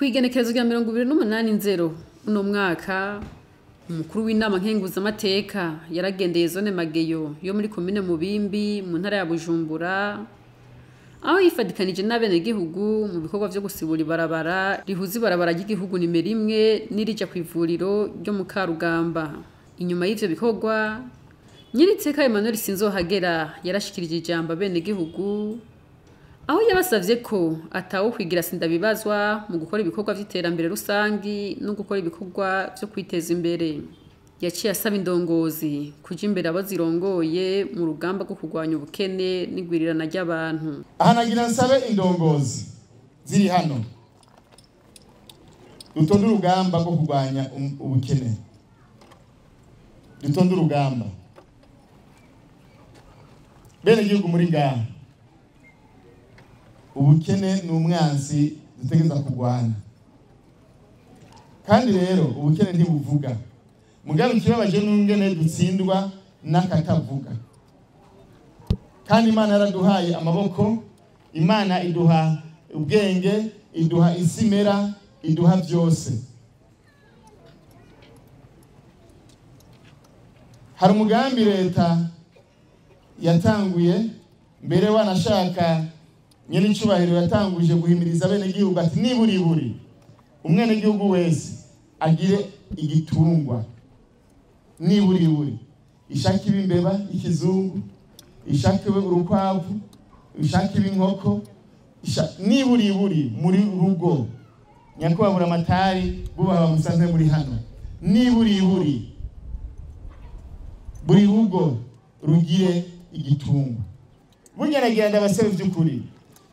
Kw'igenekerezo rya 28 nzero uno mwaka, umukuru w'inama nkenguzamateka yaragendeye zone Mageyo yo muri komine Mubimbi mu ntara ya Bujumbura, aho yifadikanije n'abenegihugu mu bikorwa vyo gusibura ibarabara rihuza ibarabara ry'igihugu nimero 1 n'irija kw'ivuriro ryo mu Karugamba. Inyuma y'ivyo bikorwa, Nyiriteka Emmanuel Sinzohagera yarashikirije ijambo abenegihugu, aho yabasavye ko atawukwigira sindabibazwa mu gukora ibikorwa vy'iterambere rusangi no gukora ibikorwa vyo kwiteza imbere. Yaciye asaba indongozi kuja imbere abo zirongoye mu rugamba rwo kurwanya ubukene n'igwirirana ry'abantu. Aha nagira nsabe indongozi ziri hano dutonde urugamba rwo kurwanya ubukene, dutonde urugamba. Bene gihugu muri ngaha, ubukene ni umwansi dutegereza kurwanya, kandi rero ubukene ntibuvuga. Mugabo ikibabaje n'ungene dutsindwa n'akatavuga. Kandi Imana yaraduhaye amaboko, Imana iduha ubwenge, iduha isimera, iduha byose. Hari umugambi leta yatanguye mbere, wanashaka nyene icubahiro yatanguje guhimiriza abenegihugu ati niburiburi umwenegihugu wese agire igitungwa, niburiburi ishaka ibe imbeba y'ikizungu, ishaka ibe urukwavu, ishaka ibe inkoko, niburiburi muri rugo. Nyakubahwa Buramatari, bubaha musanze muri hano, niburiburi buri rugo rugire igitungwa. Burya nagira ndabasaba ivy'ukuri,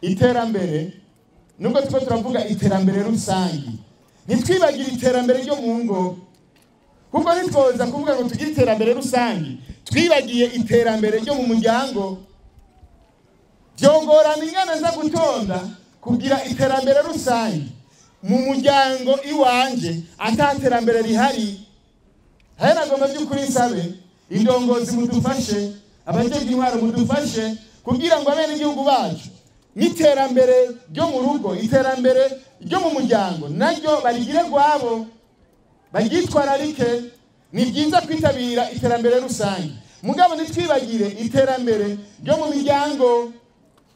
iterambere, nubwo turiko turavuga iterambere rusangi, ntitwibagire iterambere ryo mu ngo, kuko ntitwoza kuvuga ngo tugire iterambere rusangi twibagiye iterambere ryo mu muryango. Vyongorana ingana nza gutonda kugira iterambere rusangi mu muryango iwanje ata terambere rihari. Hari nagomba by'ukuri nsabe indongozi mudufashe, abajejwe intwaro mudufashe, kugira ngo abenegihugu bacu n'iterambere ryo mu rugo, iterambere ryo mu muryango naryo barigire rwabo, baryitwararike. Ni byiza kwitabira iterambere rusange, mugabo ntitwibagire iterambere ryo mu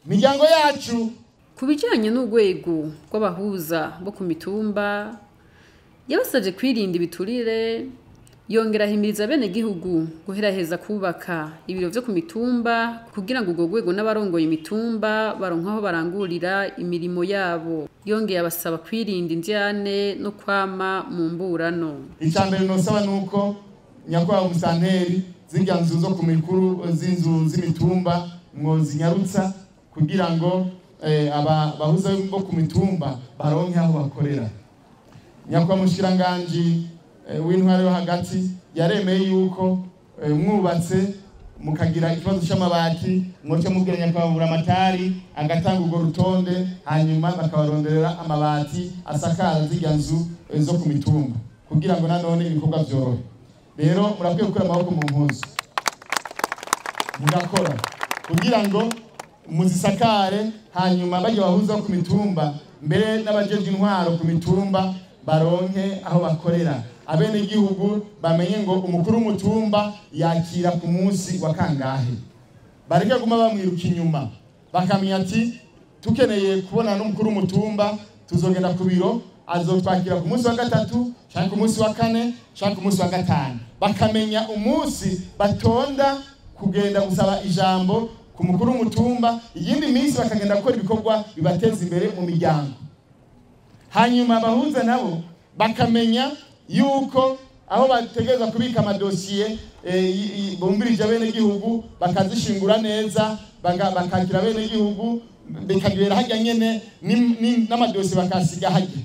miryango yacu. Ku bijanye n'urwego rw'abahuza bo ku mitumba, yabasavye kwirinda ibiturire, yongera ahimiriza abenegihugu guheraheza kubaka ibiro vyo ku mitumba kugira ngo urwo rwego n'abarongoye imitumba baronke aho barangurira imirimo yabo. Yongeye abasaba kwirinda indyane no kwama mu mburano. Icya mbere nosaba ni uko nyakubahwa umusanteri, zirya nzu zo ku mikuru z'inzu z'imitumba mwozinyarutsa kugira ngo aba bahuza bo ku mitumba baronke aho bakorera. Nyakubahwa mushikiranganji w'intwaro yo hagati yaremeye yuko mwubatse mukagira ikibazo c'amabati, mwoca mubwira nyakubahwa Buramatari agatanga urwo rutonde, hanyuma bakabaronderera amabati asakara zirya nzu zo ku mitumba kugira ngo nanone ibikorwa vyorohe. Rero murakwiye gukura amaboko mu mpuzu mugakora kugira ngo muzisakare, hanyuma bajya bahuza ku mitumba mbere n'abajejwe intwaro ku mitumba baronke aho bakorera. Abenegihugu bamenye ngo umukuru w'umutumba yakira ku munsi wa kangahe, bareke guma bamwiruka inyuma, bakamenya ati tukeneye kubona n'umukuru w'umutumba tuzogenda ku biro, azotwakira ku munsi wa gatatu canke ku munsi wa kane canke ku munsi wa gatanu. Bakamenya umunsi batonda kugenda gusaba ijambo ku mukuru w'umutumba, iyindi minsi bakagenda gukora ibikorwa bibateza imbere mu miryango. Hanyuma abahuza nabo bakamenya yuko aho bategereza kubika amadosiye bumvirije abenegihugu bakazishingura neza, bakakira abenegihugu bikagera harya nyene, n'amadosiye bakasiga harya.